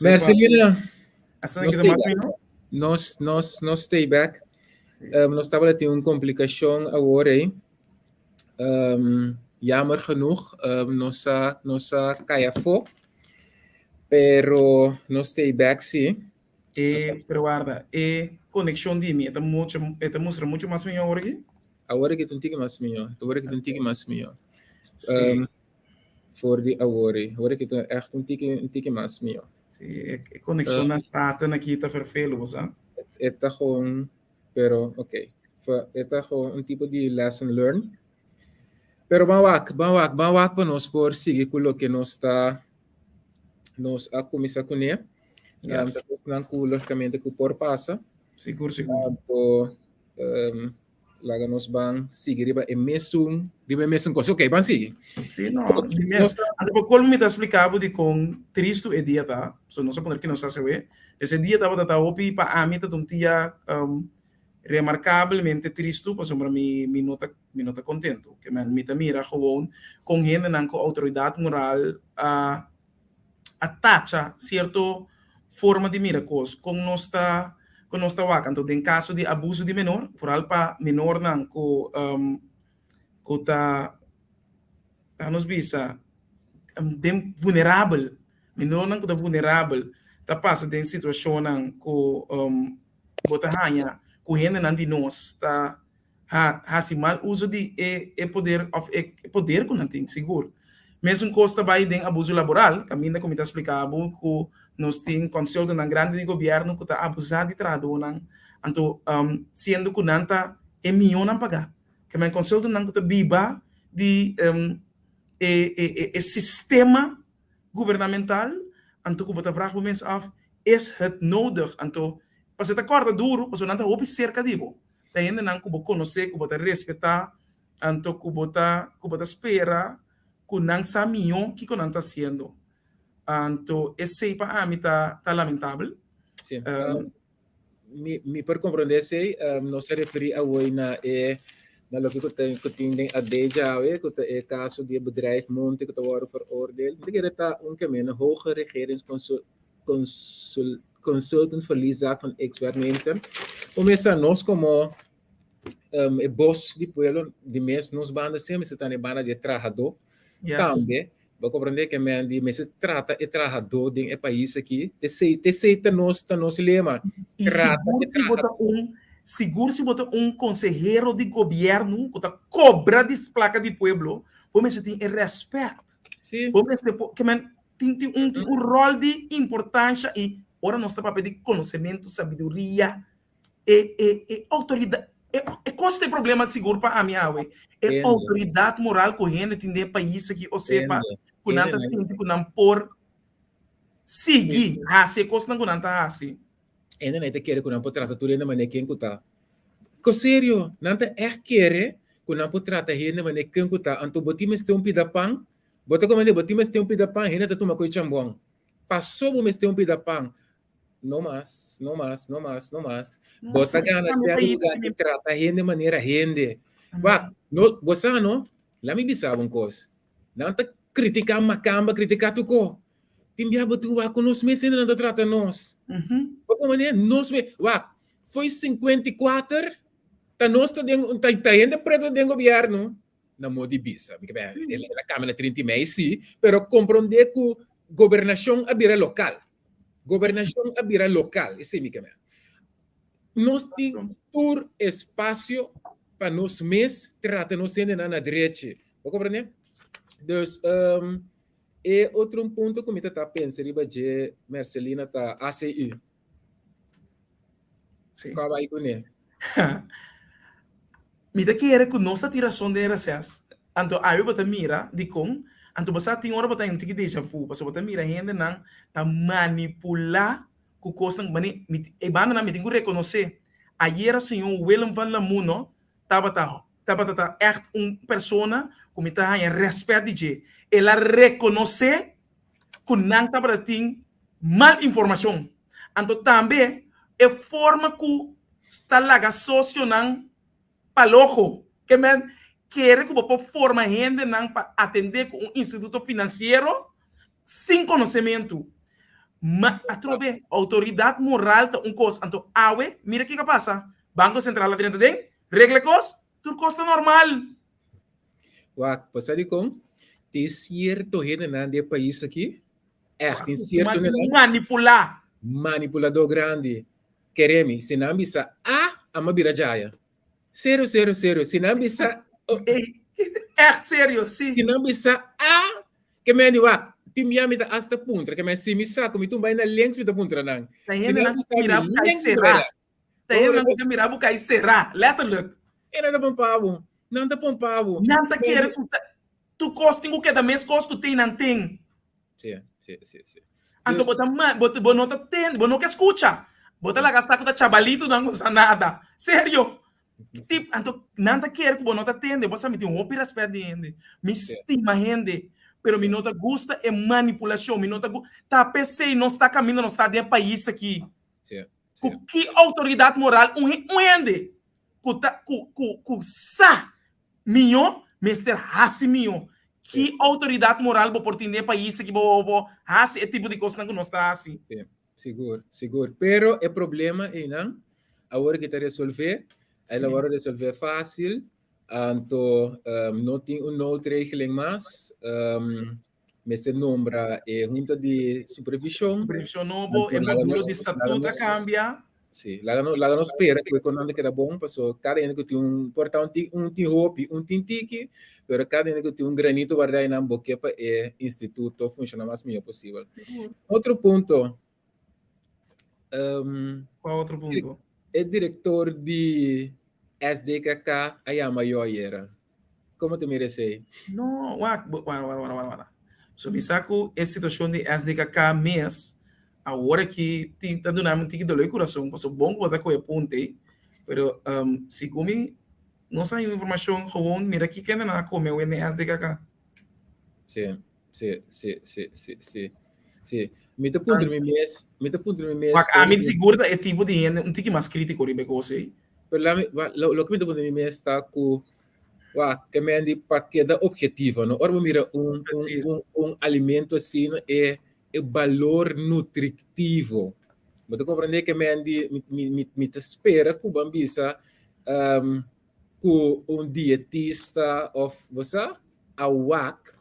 Mercelina, nos stay back. Nos, nos, nos stay back. Nos tabata tin un komplikashon awor ei. Jammer genoeg, nos a, nos a kai afó. Pero nos stay back sí. E, pero warda, e konekshon di mi, e ta mucho, e ta mustra mucho mas mihó awor aki? Awor aki ta un tiki mas mihó. Awor aki ta un tiki mas mihó. For di awor ei. Awor aki ta echt un tiki, un tiki mas mihó. Sí, e, e konekshon na Staten aki ta vervelu, bo sa? E ta gewoon, pero oké. E ta gewoon un tipo di lesson learned. Pero ban wak, ban wak, ban wak pa nos por sigui ku loke nos ta, nos a kuminsá kuné. Ta kosnan ku lógikamente ku por pasa. Sigur, sigur. Anto, laga nos ban sigui riba e mesun, riba e mesun kos. Oké, ban sigui. Sí, no, di mes. Anto pa colmo mi ta splica bo di con tristo e dia ta. So nos a poner ki nos a hace Ese dia tabata ta hopi pa ami ta un dia remarkablemente tristo pasobra mi mi no ta mi no ta contento. Ke men mi ta mira gewoon con hendenan cu autoridad moral a a tacha cierto forma di mira cos, con nos ta con nos ta wak. Anto den caso di abuso di menor, vooral pa menornan cu cu ta laga nos bisa den vulnerabel, menornan cu ta vulnerabel ta pasa den situacionnan cu bo ta haña cu hendenan di nos ta ha hasi mal uso di e e poder of e poder ku nan tin sigur. Mesun kos ta bai den abuso laboral, kaminda ku mi ta splika bo ku nos tin consultantnan grandi di gobièrnu ku ta abusá di trahadónan, anto siendo ku nan ta e mihónan pagá. Ke men consultantnan ku ta biba di e e e sistema gubernamental, anto ku bo ta vraag bo mes af, is het nodig? Anto pasobra ta kòrda duru pasobra nan ta hopi serka di bo. Ta hendenan ku bo konosé, ku bo ta respetá, anto ku bo ta ku bo ta spera ku nan sa mihó kiko nan ta hasiendo. Anto esei pa ami ta ta lamentabel. Sí. Mi mi por komprondé esei. Nos a referí awor na e na loke ku ta ku tin den AD djawe, ku ta e kaso di e bedrijf Monte ku ta wòrdu veroordeel. Mi ta kere ta un kemina hoge regeringsconsul consul consultant verlieszaak van ex-werknemster. Omesa nos como e bos di pueblo di mes nos banda siempre mester ta na e banda di e trahadó. Tambe bo comprende ke men di mester trata e trahadó den e pais aki. Tesei tesei ta nos ta nos lema. I Trata sigur e si bo ta trahadó. un sigur si bo ta un konsehero di gobièrnu ku ta kobra di plaka di pueblo, bo mester tin e rèspèt. Bo mester por ke men Tin tin un tin un ròl di importansha i ora nos ta papia di konosementu, sabiduria, e e e outoridat e e kos ta e problema sigur pa ami awe, e outoridat moral ku hende tin den e pais aki osea pa ku nan ta sinti ku nan por sigui hasi e kosnan ku nan ta hasi. Hende nan ta kere ku nan por trata tur hende manera ken ku ta. Ko serio, nan ta ègt kere ku nan por trata hende manera ken ku ta. Anto bo tin mester un pida pan Bo ta komende bo tin mester un pida pan, hende ta tuma koe chambon. Paso bo mester un pida pan. No mas, no mas, no mas, no mas. Bo ta gana sierto lugar di trata hende manera hende. Wak, no, bo sa no, laat mi bisa bo un kos. Nan ta kritika makamba, kritika tuko. Tin bia bo tin wak ku nos mes hende nan ta trata nos. Bo komende nos mes, wak, foi 54 ta nos ta den, ta hende preto den gobierno. na modo di bisa. Mi ke el a cambia na 30 y mei, sí, pero comprende cu gobernacion a bira local. Gobernacion a bira local, esey mi ke men. Nos tin tur espacio pa nos mes trata nos hendenan na drechi. Bo comprende? Dus, e otro un punto cu mi ta ta pensa riba dje, Mercelina, ta ACU. Sí. Kua bai kuné? Mi ta kere ku nos ta tin rason den e reses. Anto awe bo ta mira dikon. Anto bo sa tin ora bo ta un tiki deja vu pasobra bo ta mira hendenan ta manipulá ku kosnan mane mi e bandanan mi tin ku rekonosé. Ayera señor Willem van Lamoen tabata tabata ta ègt un persona ku mi ta haña rèspèt di dje. El a rekonosé ku nan tabata tin mal informashon. Anto tambe e forma ku ta laga sosionan paloho, ke men kere ku bo por forma hendenan pa atendé ku un instituto finansiero sin konosementu. Ma atrobe, outoridat moral ta un kos, anto awe, mira kiko a pasa, Banko Sentral a drenta den, regla e kos, tur kos ta normal. Wak, bo sa dikon? Tin sierto hendenan den e pais aki, ègt, tin sierto hendenan. Manipulá. Manipuladó grandi. Kere mi, si nan bisa A, amo bira djaya. Serio, serio, serio. Si nan bisa. Ey, ègt serio, si. Si nan bisa A, Ke men di wak, tin bia mi ta asta puntra, ke men si mi sa ku mi ta un bai na links mi ta puntra nan. Ta hendenan ku ta mira bo kai será. Ta hendenan ku ta mira bo kai será, letterlijk. E nan ta pompa bo, nan ta pompa bo. Nan ta kere ku ta tur kos tin ku keda mes kos ku tin nan tin. Si, si, si, si. Anto bo ta bo bo no ta tende, bo no ke skucha. Bo ta laga sa ku ta chabalitonan ku sa nada. Serio. Tip, anto nan ta kere ku bo no ta tende, bo sa mi tin hopi rèspèt di hende, mi stima hende, pero mi no ta gusta e manipulashon, mi no ta ta p'esei nos ta kaminda nos ta den e pais aki. Ku ki outoridat moral un un hende ku ta ku ku ku sa mihó mester hasi mihó? Ki outoridat moral bo por tin den e pais aki bo bo hasi e tipo di kosnan ku nos ta hasi? Sigur, sigur. Pero e problema einan, awor ki ta resolvé, el a wòrdu resolvé fásil, anto um, no tin un noodregeling mas, um, mester nombra e junta di supervishon. Supervishon nobo, e modulo di statuut a kambia. Sí, laga no, laga nos spera ku e konan ta keda bon, paso kada hende ku tin un, por ta un tin, un tin hopi, un tin tiki, pero kada hende ku tin un granito guardá einan bo ke pa e instituto funshoná mas mihó posibel. Otro punto. Um, Kua otro punto? E direktor di SDKK a yama yo ayera. Komo ta mira esei? No, wak, wara, wara, wara, wara, wara. So mi sa ku e situashon di SDKK mes awor aki tin ta duna mi un tiki dolor di kurason pasobra bon ku bo ta kohe punta ei, pero um, segun mi nos a haña un informashon gewoon mira ki kende nan a kome awe den SDKK. Sí, sí, sí, sí, sí, sí. Sí. Mi ta puntra mi mes, mi ta puntra mi mes. Wak, ami sigur ta e tipo di hende un tiki mas kritiko riba e kos ei. Pero la mi, wa, lo, loke mi ta puntra mi mes ta ku, wa, ke men di pa keda objetivo, no? Ora bo mira un, un, un, un alimento asina, e, e balor nutritivo. Bo ta komprende ke men di, mi, mi, mi, mi ta spera ku bo a bisa, um, ku un dietista of, bo sa, a wak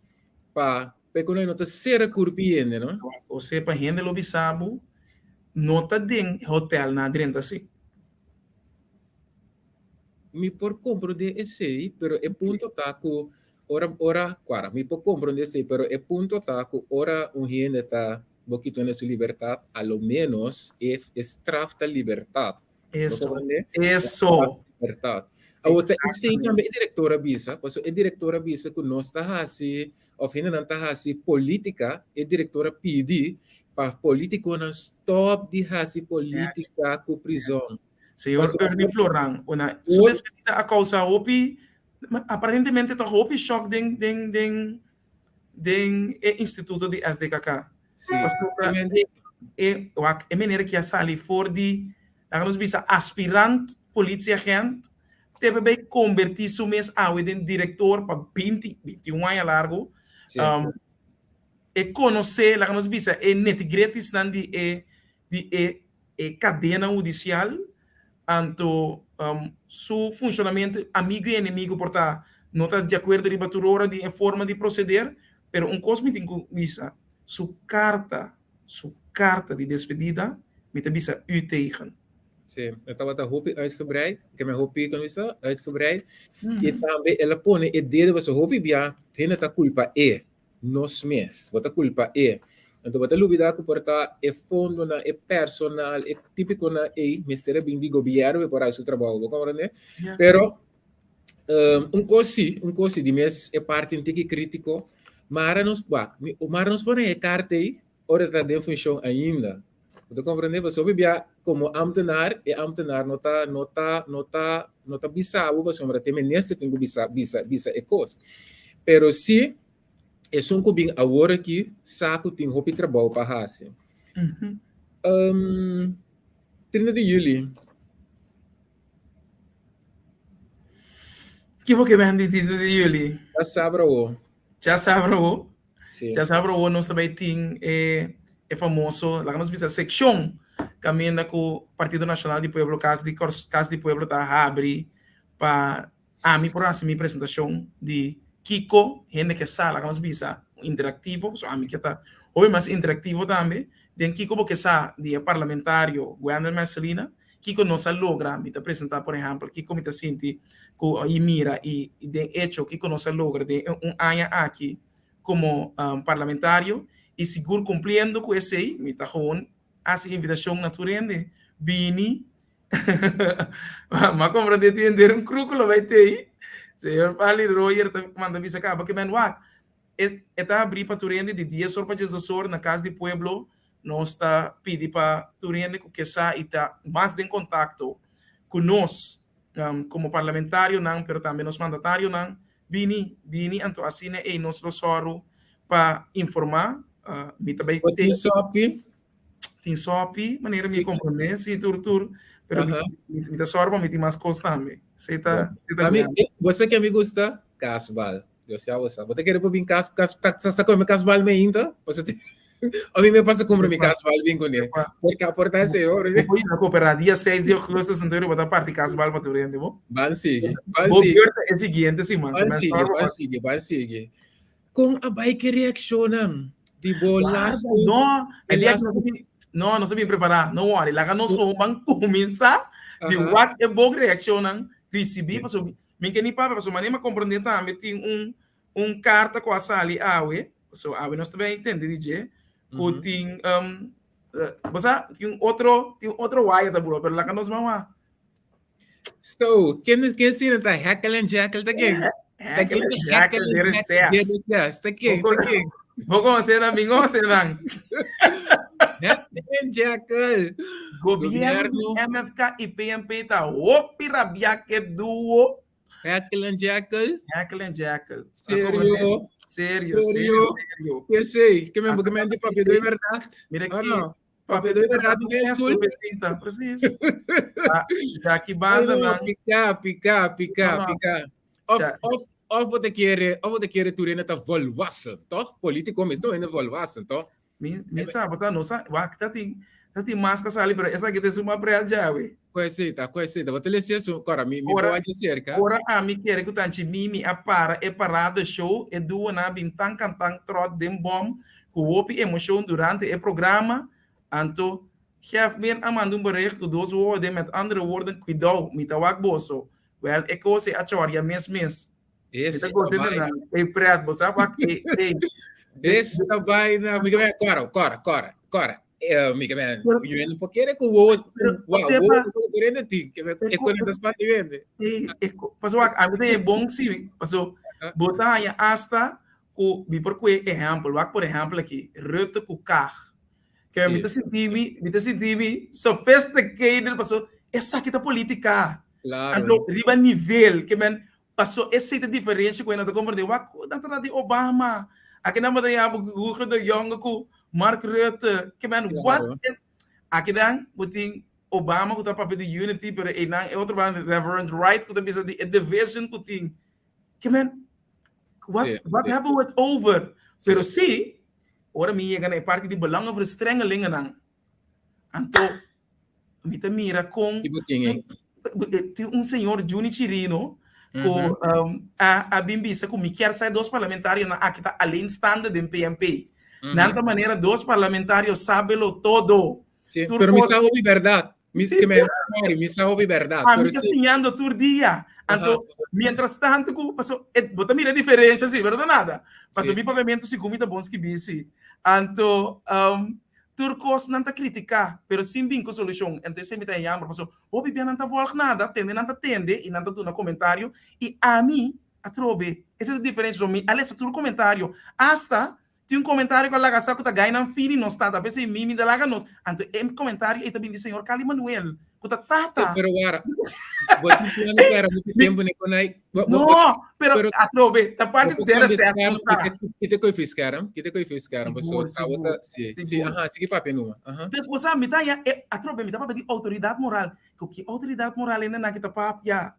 pa Pe ku no ta sera kurpi hende, no? Ose pa hende lo bisa bo, no ta den hotel nan a drenta si. Mi por komprondé esei, pero e punto ta ku ora ora kuara, mi por komprondé esei, pero e punto ta ku ora un hende ta bo kita hende su libertat, a lo ménos e e straf ta libertat. Eso, eso. Libertad. Awor ta esei tambe e director a bisa, paso e director a bisa ku nos ta hasi, of hendenan ta hasi política, e director a pidi pa politiconan stop di hasi política ku prizon. Señor Ernie Floran, una su despedida a causa hopi, aparentemente toch hopi shock den den den den e instituto di SDKK. Sí. Pasobra e, wak, e meneer ki a sali for di, laga nos bisa, aspirant politieagent, te pa bay converti su mes awe den director pa 20, 21 aña largo. Sí. Um, e conoce, laga nos bisa, e nitty-grittiesnan di e, di e, e cadena hudicial, anto um, su funcionamento, amigo y enemigo por ta no ta di acuerdo riba tur ora di e forma di proceder, pero un cos mi tin cu bisa, su carta, su carta di despedida, mi ta bisa u tegen. Sí, e tabata hopi uitgebreid, ke me hopi, kon bisa, uitgebreid. Y tambe el a pone e dedo, pasobra hopi bia hende ta culpa e. nos mes. Bo ta culpa e. Anto bo ta lubida cu por ta e fondonan, e personal, e tipiconan ey mester a bin di gobierno pa e por haci su trabao. Bo comprende? Ja. Pero um, un cos si, un cos si, di mes e parti un tiki critico, mara nos, wak, mara nos pone e carta ey ora ta den funcion ainda. Bo ta comprende? Pasobra hopi bia como ambtenaar, e ambtenaar no ta, no ta, no ta, no ta bisa bo pasobra te minister tin cu bisa, bisa, bisa e cos. Pero si esun cu bin awor aki sa cu tin hopi trabou pa haci. Um, 30 di juli. Ki bo ke ben di 30 di juli? Djasabra wo. Djasabra wo? Sí. Djasabra wo nos ta bay tin e. e famoso, laga nos bisa sekshon kaminda ku Partido Nashonal di Pueblo, Kas di Kas di Pueblo ta habri pa ami por hasi mi presentashon di kiko hende ke sa, laga nos bisa interaktivo, pasobra ami ke ta hopi mas interaktivo tambe den kiko bo ke sa di e parlamentario Gwendell Mercelina, kiko nos a logra, mi ta presenta por ehèmpel kiko mi ta sinti ku i mira i den echo kiko nos a logra den e un aña aki komo parlamentario i sigur kumpliendo ku esei mi ta gewoon hasi invitashon na tur hende bini. M'a komprendé tin henter un kru ku lo bai tei. Señor Pali Royer ta manda bisa kaba ke men wak e e ta habrí pa tur hende di dies or pa diesdos or na Kas di Pueblo. Nos ta pidi pa tur hende ku ke sa i ta mas den kontakto ku nos komo parlamentarionan pero tambe nos mandatarionan bini bini anto asina ei nos lo sòru pa informá. Mi ta bai Bo tin sòpi? Tin sòpi, manera mi komprondé, si tur tur, pero mi, mi, mi ta sòru pa mi tin mas kos tambe. Esei ta, esei ta Ami, bo sa ke mi gusta? Kasbal. Dios ya bo sa. Bo ta kere pa bin kas, kas, kas, sa kome kasbal me ainda? O sa A mi me pasa kumpra mi kasbal bin kuné. Porque aporta ese oro. Bo por kooperá dia 6 di augustus, anto bo ta parti kasbal pa tur hende, bo? Ban sigui, ban Bo sigui. beurt e siguiente siman. Ban sigui, ban sigui, ban sigui. Kon a bai ke reakshonnan di bo lastu? No, e dia no no, nos a bin prepará. No worry, laga nos gewoon ban kuminsá di wak e bon reakshonnan risibí. Pasobra mi ke ni papia, pasobra manera mi a komprondé tambe tin un un karta ku a sali awe, so awe nos ta bin tende di dje, ku tin bo sa tin otro tin otro waya ta buro, pero laga nos ban wak. So, ken ken sina ta Heckle en Jekyll ta ken? Heckle en Jekyll de reces. De reces, ta ken, ta ken? Bo conoce nan, mi conoce nan. Heckle en Jekyll. Gobierno MFK y PNP ta hopi rabia ke duo. Heckle en Jekyll. Heckle en Jekyll. Serio? Serio, serio, serio. Que sei, que me, que me han papia de verdad. Mira aquí. Papia de verdad den stoel. Pesita, precies. Jackie banda nan. Pica, pica, pica, pica. Of, of, of bo ta kere, of bo ta kere tur hende ta volwassen, toch? Politico mes tur hende volwassen, toch? Mi, mi sa, bo sa, no sa, wak, ta tin, ta tin mas ka sali, pero esaki ta suma preal djawe. Koe sita, koe sita. Bo ta lesi esun, kora, mi, mi Ora, bo a cerca. ora ami kere ku tanchi Mimi a para e parada show, e duonan a bin tan kantan tròt den bòm Ku hopi emoshon durante e programa, anto Gef Ben a manda un bericht ku dos woorden met andere woorden kuidou, mi ta wak boso. Wèl, e kos ei a chòria mes mes. Mi ta Esta gosa di vaina. nan. Ei pret, bo sa wak ei, ei. Esta vaina. Mi ke men, kòra, kòra, kòra, kòra. Eh, mi ke men, Pero, yu no por kere ku wowo, pero, wou, sepa, wowo ku korente tin, ke men, e e ko, korente spanti wende. ei, e ko, paso wak, ami ta e bon si, paso, bo ta haña asta Ku mi por kue ehèmpel, wak por ehèmpel aki, Rutte ku Kaag. Ke mi ta sinti mi, mi ta sinti mi sophisticated paso esaki ta politica. Claro. Anto riba nivel ke men paso esei ta diferensha ku e no ta komprende. Wak nan ta di Obama, aki nan bo ta yama Hugo de Jonge ku Mark Rutte. Ke men what is aki nan bo tin Obama ku ta papia di unity pero einan e otro banda Reverend Wright ku ta bisa di e division ku tin. Ke men Wat, Sí, wat sí. hebben we het over? Pero Sí. sí, ora mi yega na e parti di belangenverstrengelingennan, anto mi ta mira kon Ki bo tin ei? tin un señor Juni Chirino ku Mhm. um, a, a bin bisa ku mi kier sa e dos parlamentarionan aki ta alleenstaande den PNP. Nan Mhm. ta manera dos parlamentario sabelo todo. Sí, Tur pero mi kos sa hopi berdad. Mi, Sí. que me, sorry, mi sa hopi berdad. A Pero mi ta sí. siñando tur dia. Anto, mientras tanto ku paso, e, bo ta mira diferencia sí, pero ta nada. Paso Sí. mi papiamento sigun mi ta bon skibí sí. Anto, um, tur kos nan ta kritiká, pero sin bin ku solushon. Anto esei mi ta jammer, paso hopi bia nan ta volg nada, tende nan ta tende i nan ta duna komentario i ami atrobe. Esei ta diferencia, so mi a lesa tur komentario, hasta Tin un komentario ku a laga sa ku ta gainan fini nos tata, p'esei Mimi ta laga nos. Anto e komentario ei ta bin di señor Cali Manuel, ku ta tata. Pero wara, bo tin plano pera muchu tempu ne konai. No, pero atrobe, ta parti Bo dera cambia sèt scherm, nos ta. Kite koe fi scherm, kite koe fi scherm, Sigur, paso sigur, awor ta, si, si, sigur. aha, sigui papia numa, aha. Des bo sa, mi ta haña, e, atrobe, mi ta papia di outoridat moral. Ku ki outoridat moral hende nan ki ta papia?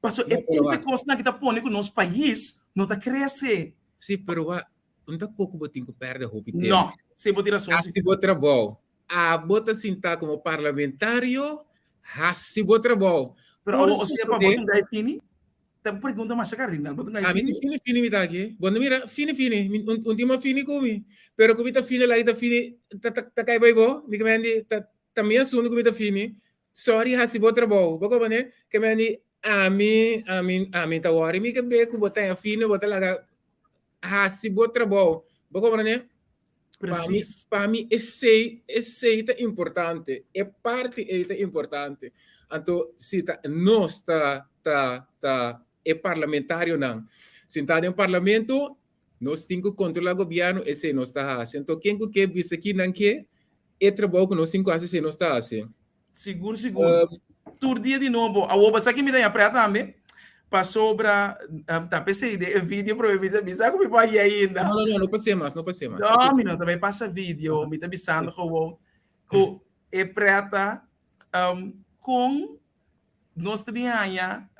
Paso e No, pero tipo wak. kosnan ki ta pone ku nos pais no ta krese. Si, pero wak, Un ta koko bo tin ku pèrdè hopi tempu. No. Si bo tin rason. Hasi bo trabou. Abo ta sintá komo parlamentario, hasi bo trabou. Pero abo osea pa bo tin gai fini? Ta pregunta masha kardinal, bo tin gai fini? Ami fini fini mi ta aki. Bo no mira, fini fini. Un tin mas fini ku mi. Pero ku mi ta fini lai ta fini, ta ta kai bai bo. Mi ke mendi ta ta mi asuntu ku mi ta fini. Sorry, hasi bo trabou. Bo kompane? Ke mendi ami ami ami ta wòri mi ke be ku bo ta fini, bo ta laga hasi bo trabou. Bo kompane? Precies. Pa mi esei, esei ta importante. E parti ei ta importante. Anto, si ta nos ta, ta, ta e parlamentarionan sintá den parlamento, nos tin ku kontrolá gobièrnu, esei nos ta hasi. Anto, ken ku ke bisa ki nan ke, e trabou ku nos tin ku hasi, esei nos ta hasi. Sigur, sigur. Tur dia di nobo. Awor bo sa ki mi ta yaprea tambe? Pasobra ta pesei den e video prome mi ta bisa ku mi por haña ainda. No, no, no, no pas'é mas, no pas'é mas. No, mi no ta bai pasa video. Mi ta bisando gewoon ku e preta kon Nos ta bin haña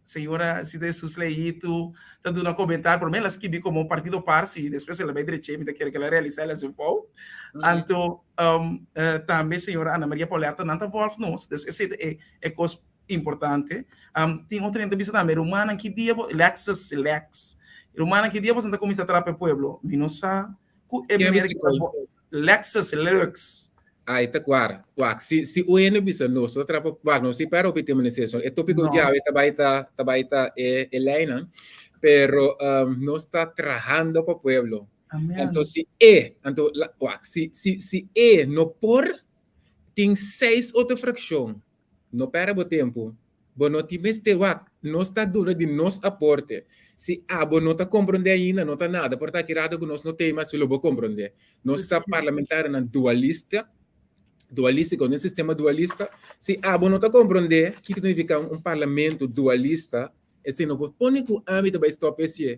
señora Sita Jesus Leito ta duna komentario, promé el a skibi komo partido par, si despues el a bai dreché, mi ta kere ku el a realisá el a hasi fout. Anto tambe señora Ana Maria Pauletta nan ta vòlg nos, dus esei ta e kos importante. Tin otro hende ta bisa tambe, rumannan ki dia bo, Lexus, Lex, rumannan ki dia boso ta kuminsá trapa e pueblo? Mi no sa ku e manera ki ta Lexus, Lux. Ai ta kwar. Wak, si, si UN bisa nos ta trapa, wak, nos tin pero piti manifestacion. E tópico di awe ta bai ta, ta bai ta e, e lijnnan. Pero um, nos ta trahando pa pueblo. Amen. Anto si e, anto, la, wak, si, si, si e no por, tin seis otro fraccion. No perde bo tempo. Bo no tin mester wak, nos ta duna di nos aporte. Si abo no ta komprondé ainda, no ta nada. Por ta aki rato ku nos no tei mas, lo bo komprondé. Nos ta parlamentarionan dualista, dualístiko, den sistema dualista. Si abo no ta komprondé kiko ta nifiká un parlamento dualista, esei no por pone ku ami ta bai stòp esei.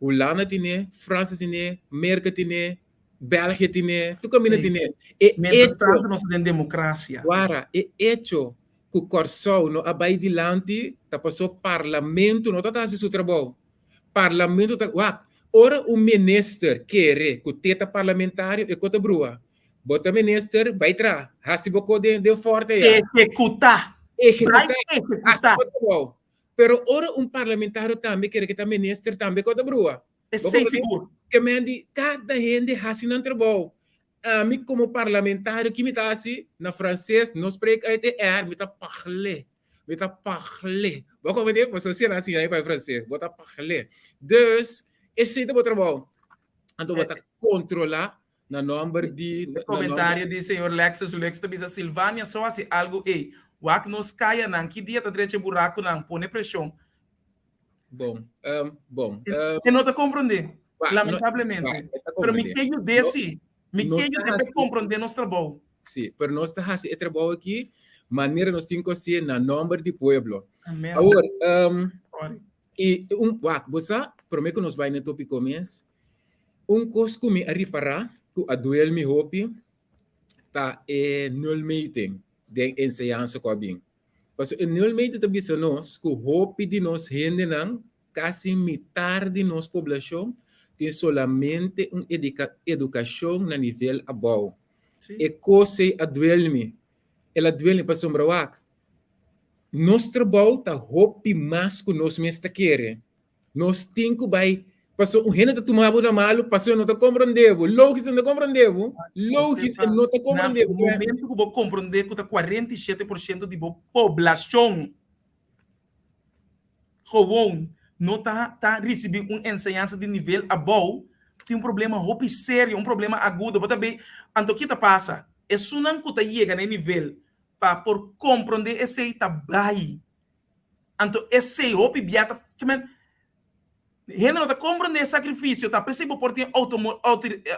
Hulanda tine, Fransia tine, Merka tine, Belgia tine, tur kaminda tine. E Mientras echo, tanto nos ta den demokrasia. Wara, e echo ku Kòrsou no a bai dilanti ta paso parlamento no ta ta hasi su trabou. Parlamento ta wak, ora un minister kere ku te ta parlamentario e ko ta brua. Bo ta minister bai tra, hasi bo ko den den forte ya. Ehekutá. Ehekutá, Bai hasi ehekutá. bo trabou. Pero ora un parlamentario tambe kere ke ta minister tambe ko ta brua. Bo Esei comprende? sigur. Ke men di kada hende hasi nan trabou. Ami komo parlamentario ki mi ta hasi? Na franses no spreek uit e R, mi ta parle. Mi ta parle. Bo comprende? Pasobra si nan siña mi papia franses. Bo ta parle. Dus, esei ta bo trabou. Anto bo ta kontrola na nomber di... E komentario di señor Lexus Lux ta bisa Silvania so hasi algu ei. Wak nos kayanan, ki dia ta drecha e burakunan? Pone preshon. Bon, bon. E no ta komprondé, lamentablemente. Pero mi ke yud'é si. Mi ke yud'é pa e komprondé nos trabou. Sí, pero nos ta hasi e trabou aki manera nos tin ku hasié na nòmber di pueblo. Amèn. Awor, i un, wak, bo sa, promé ku nos bai na e tópiko mes, un kos ku mi a ripará ku a duel mi hopi ta e nulmeting den enseñansa ku a bin. Pasobra e nulmeting ta bisa nos ku hopi di nos hendenan, kasi mitar di nos poblashon, tin solamente un edukashon na nivel abou. E kos ei a duel mi. El a duel mi pasobra wak, nos trabou ta hopi mas ku nos mes ta kere. Nos tin ku bai, paso un hende ta tuma bo na malu, paso e no ta komprondé bo. Logis e no ta komprondé bo. Logis e no ta komprondé bo. Na momento ku bo komprondé ku ta 47% di bo poblashon gewoon no ta ta risibí un enseñansa di nivel abou, tin un problema hopi serio, un problema agudo. Bo ta bei, anto ki ta pasa? Esunnan ku ta yega na e nivel pa por komprondé esei ta bai. Anto esei hopi bia ta ke men hende no ta komprondé e sakrifisio ta p'esei bo por tin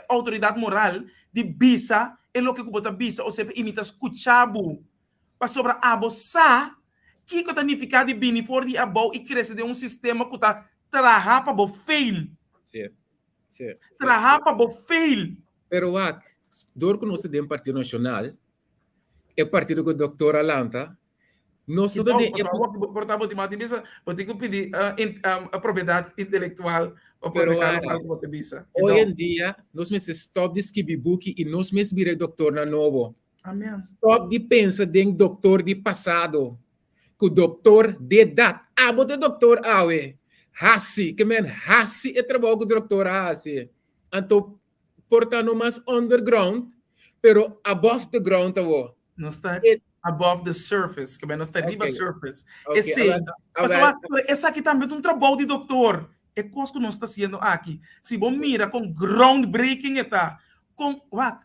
outoridat moral di bisa e loke ku bo ta bisa osea pa i mi ta skucha bo pasobra abo sa kiko ta nifiká di bini for di abou i krese den un sistema ku ta traha pa bo fail. Traha pa bo fail. Pero wak, dor ku nos ta den Partido Nashonal, e partido ku doktor a lanta. Nos no ta den e. Por ta bo tin mati bisa, bo tin ku pidi propiedat intelektual pa protehá lokual ku bo ta bisa. Hoy en dia nos mester stòp di skibi buki i nos mes bira e doktornan nobo. Amen. Stòp di pensa den doktor di pasado. Ku doktor de dat. Abo ta doktor awe. Hasi, ke men hasi e trabou ku doktor a hasi. Anto por ta no mas underground, pero above the ground awor. Nos ta above the surface, ke men nos ta riba surface. Esei, pasobra esaki tambe ta un trabou di doktor. E kos ku nos ta hasiendo aki, si bo mira kon groundbreaking e ta, kon, wak,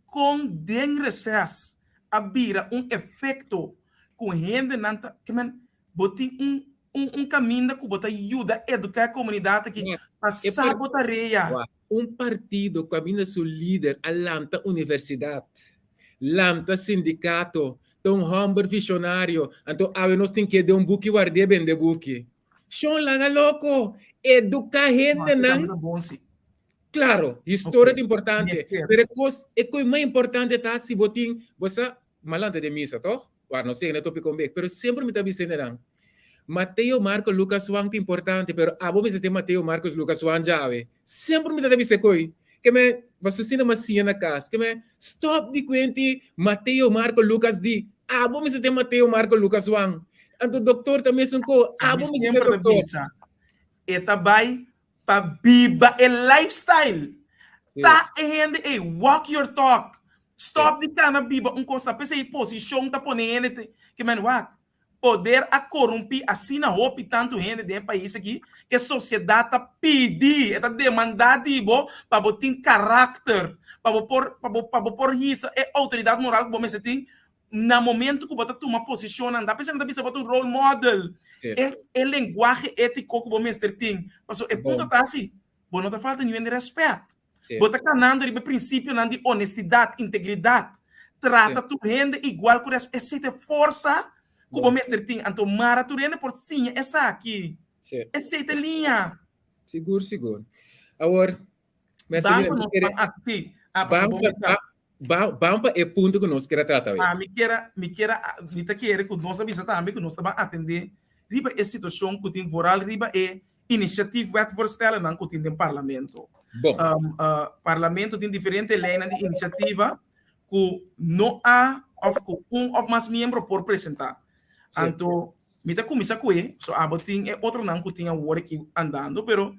kon den reses a bira un efekto ku hendenan ta, ke men, bo tin un un un kaminda ku bo ta yuda eduká e komunidat aki pa sa bo tarea. Un partido ku kaminda su lider a lanta universidat, lanta sindikato, ta un hòmber vishonario, anto awe nos tin ke den un buki ward'é bende buki. Shon laga loko! Eduká hendenan. Klaro, historia ta importante, pero e kos, e kos mas importante ta si bo tin, bo sa, malanta den misa, tòg? Wak, no sé, no topi kon bek, pero semper mi ta bisa hendenan, Mateo, Marko, Lukas, Juan ta importante, pero abo mester tin Mateo, Markos, Lukas, Juan djawe. Semper mi ta bisa e koi. Ke men, pasobra asina mi a siña na kas. Ke men, stòp di kuenti Mateo, Marko, Lukas di. Abo mester tin Mateo, Marko, Lukas, Juan. Anto doktor ta mesun ko, abo mester tin doktor. Semper ta bisa, e ta bai pa biba e lifestyle. Ta e hende ei, walk your talk. Stop di kana biba un kos ta p'esei posishon ta pone hende te ke men wak. Poder a korumpí asina hopi tantu hende den e pais aki ke sosiedat ta pidi, e ta demandá di bo pa bo tin karakter, pa bo por pa bo pa bo por hisa e outoridat moral ku bo mester tin na momento ku bo ta tuma posishonnan. Ta p'esei nan ta bisa bo ta un role model. E e lenguahe étiko ku bo mester tin. Pasobra e punto ta asi, bo no ta falta niun hende rèspèt. Bo ta kanando riba e prinsipionan di onestidat, integridat, trata tur hende igual ku rèspèt. Esei ta e forsa ku bo mester tin. Anto mara tur hende por siña esaki. Esei ta e liña. Sigur, sigur. Awor, Ban pa nos ban akí. Ban pa Ban pa e punto ku nos kier a trata awe. Ah, mi kier a, mi kier a, mi ta kere ku nos a bisa tambe ku nos ta ban atendé riba e situashon ku tin vooral riba e initiatiefwetvoorstellennan ku tin den parlamento. Bon. Parlamento tin diferente leinan di inisiativa ku no a òf ku un òf mas miembro por presentá. Anto mi ta kuminsá ku e, so abo tin e otronan ku tin awor aki andando, pero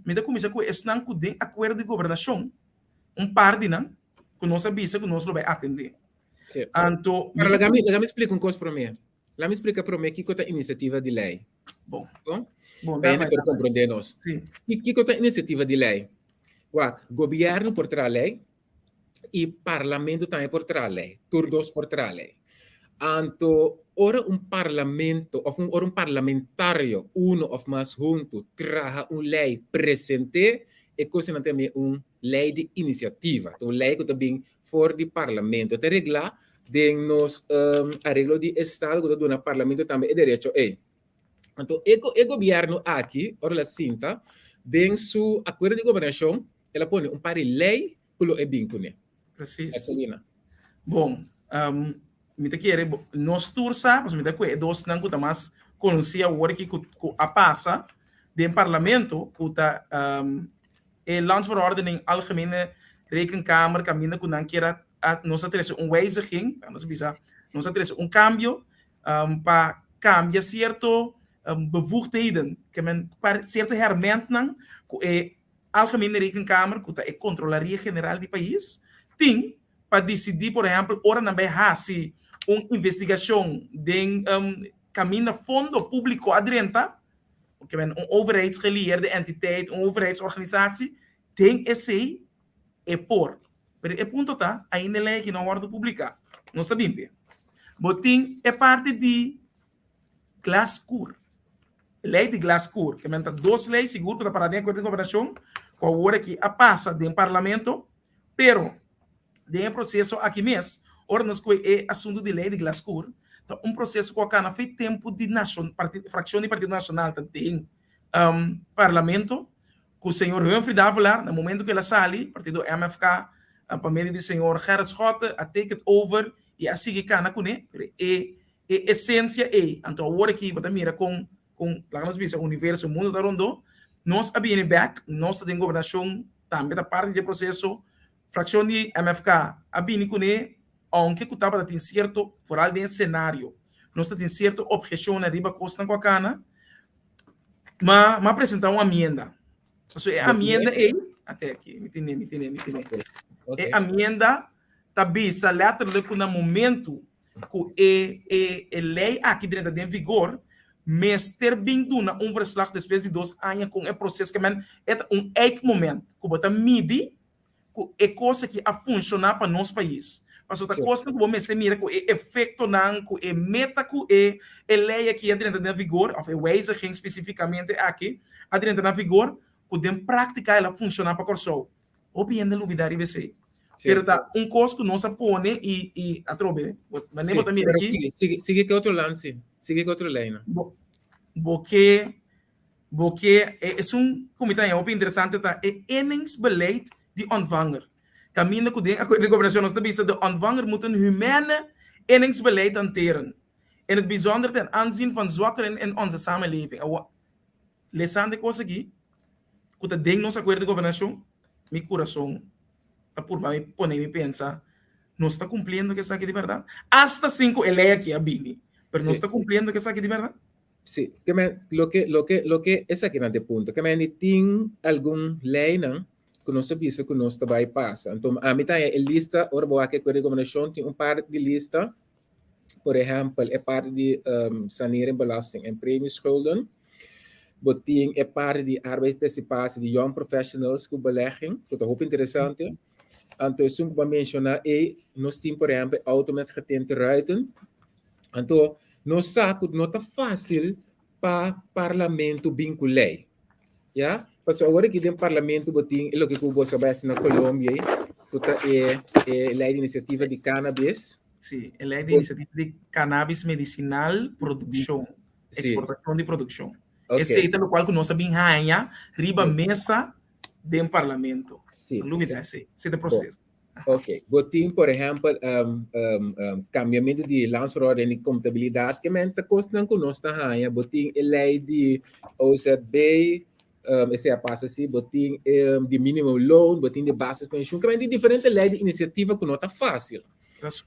mi ta kuminsá ku esnan ku den akuerdo di gobernashon un par di nan ku nos a bisa ku nos lo bai atendé. Sí. Anto, Pero laga mi, laga mi splika un kos promé. Laga mi splika promé kiko ta inisiativa di lei. Bon. Bon? Bon, Pa dame, hende por dame. komprondé nos. Sí. Kiko ta inisiativa di lei? Wak, gobièrnu por traha lei i parlamento tambe por traha lei. Tur dos por traha lei. Anto, ora un parlamento òf un ora un parlamentario, uno òf mas huntu, traha un lei, present'é, e kosnan ta yam'é un lei di inisiativa. Ta un lei ku ta bin for di parlamento. Ta reglá den nos areglo di estado ku ta duna parlamento tambe e derecho ei. Anto e e gobièrnu aki, ora el a sinta, den su akuerdo di gobernashon, el a pone un par di lei ku lo e bin kuné. Precies. Marcelina. Bon, mi ta kere nos tur sa, pasobra mi ta kue e dosnan ku ta mas konosí awor aki ku ku a pasa den parlamento, ku ta e Landsverordening Algemene Rekenkamer kaminda ku nan kier a nos a trese un wijziging, nos a bisa nos a trese un kambio pa kambia sierto bevoegdheden, ke men pa sierto hèrmèntnan ku e Algemene Rekenkamer, ku ta e kontrolaria general di pais, tin pa disidí, por ehèmpel, ora nan bai hasi un investigashon den kaminda fondo públiko a drenta, ke men un overheidsgelieerde entiteit, un overheidsorganisatie, den esei e por. Pero e punto ta, ainda e lei aki no a wòrdu publiká. Nos ta bin p'e. Bo tin e parti di Glaskuur. Lei di Glaskuur, ke men ta dos lei sigur ku ta pará den Akuerdo di Gobernashon ku awor aki a pasa den Parlamento, pero den e proseso aki mes, ora nos kohe e asuntu di lei di Glaskuur, ta un proseso ku a kana fe tempu di nashon, frakshon di Partido Nashonal ta den Parlamento, ku señor Humphrey Davelaar na momento ku el a sali, partido MFK pa medio di señor Gerrit Schotte a take it over i a sigui kana kuné, pero e. E esensia ei, anto awor aki bo ta mira kon kon laga nos bisa universo, mundo ta rondó, nos a bini bèk, nos ta den gobernashon tambe ta parti dje proseso, frakshon di MFK a bini kuné ounke ku tabata tin sierto, foral den e senario, nos ta tin sierto obheshonnan riba kosnan ku a kana, ma m'a presentá un amienda. Pasobra e amienda ei, ate aki, mi tene, mi tene, mi tene. E amienda ta bisa letterlijk ku na momentu ku e e e lei aki drenta den vigor, mester bin duna un verslag despues di dos aña kon e proces ke men e ta un eikmoment ku bo ta midi ku e kos aki a funshoná pa nos pais. Pasobra ta kosnan ku bo mester mira ku e efektonan, ku e meta ku e e lei aki a drenta den vigor, òf e wijziging spesifikamente aki a drenta na vigor, ku den práktika el a funshoná pa Kòrsou. Hopi hende lubidá riba esei. Pero ta un kos ku nos a pone i i atrobe, manera bo ta mira aki. Sigui, sigui, sigui ku otro lan si. Sigui ku otro lei nan. Bo bo ke bo ke esun ku mi ta haña hopi interesante ta e inningsbeleid di ontvanger. Kaminda ku den akuerdo di gobernashon nos ta bisa de ontvanger moet een humane inningsbeleid hanteren, in het bijzonder ten aanzien van zwakkeren in onze samenleving. Awor Lesando e kos aki ku ta den nos akuerdo di gobernashon, mi kurason ta purba mi pone mi pensa, nos ta kumpliendo ku esaki di bèrdat? Asta sin ku e lei aki a bini, pero nos ta kumpliendo ku esaki di bèrdat? Sí, ke men, loke, loke, loke esakinan ta e punto. Ke men di tin algun leinan ku nos a bisa ku nos ta bai pasa. Anto ami ta haña e lista, ora bo wak e akuerdo di gobernashon tin un par di lista. Por ehèmpel, e parti di um, sanering belasting en premieschulden. Bo tin e parti di arbeidsparticipatie di young professionals ku belegging, ku ta hopi interesante. Anto esun ku bo a menshoná ei, nos tin por ehèmpel auto met getinte ruiten. Anto nos sa ku no ta fásil pa parlamento bin ku lei. Ya? Pasobra awor aki den parlamento bo tin e loke ku bo sa bai hasi na Colombia ei, ku ta e e lei di inisiativa di cannabis. Sí, e lei di inisiativa di cannabis medicinal produkshon, eksportashon di produkshon. Esei ta lokual ku nos a bin haña riba mesa den parlamento. Lubida esei, esei ta e proseso. Ok, bo tin por ehèmpel um, um, um, kambiamentu di landsverordening di kontabilidat, ke men ta kosnan ku nos ta haña. Bo tin e lei di OZB, um, esei a pasa si, bo tin um, di minimum loon, bo tin di basispensioen, ke men tin diferente lei di inisiativa ku no ta fásil.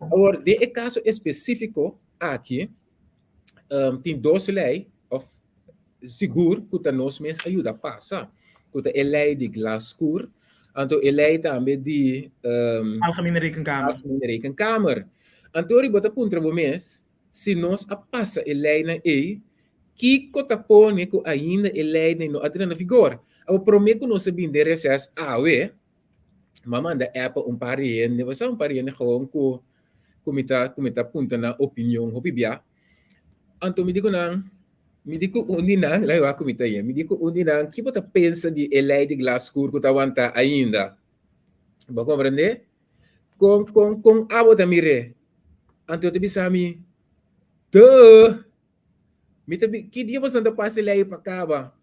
Awor, den e kaso espesífiko aki, um, tin dos lei, of sigur ku ta nos mes a yuda pasa, ku ta e lei di glaskuur, anto e lei tambe di um, Algemene Rekenkamer. Algemene Rekenkamer. Anto ri bo ta puntra bo mes, si nos a pasa e leinan ei, kiko ta pone ku ainda e leinan no a drenta na vigor? Awor, promé ku nos a bin den reses awe, m'a manda app pa un par di hende, bo sa un par di hende gewoon ku ku mi ta ku mi ta puntra nan opinion hopi bia. Anto mi di ku nan, mi di ku un di nan, laga wak ku mi ta yen, mi di ku un di nan, ki bo ta pensa di e lei di glaskuur ku ta wanta ainda? Bo a komprendé? Kon kon kon abo ta mir'é? Anto e ta bisa mi, Duh! Mi ta bi, ki dia boso ta pasa e lei pa kaba?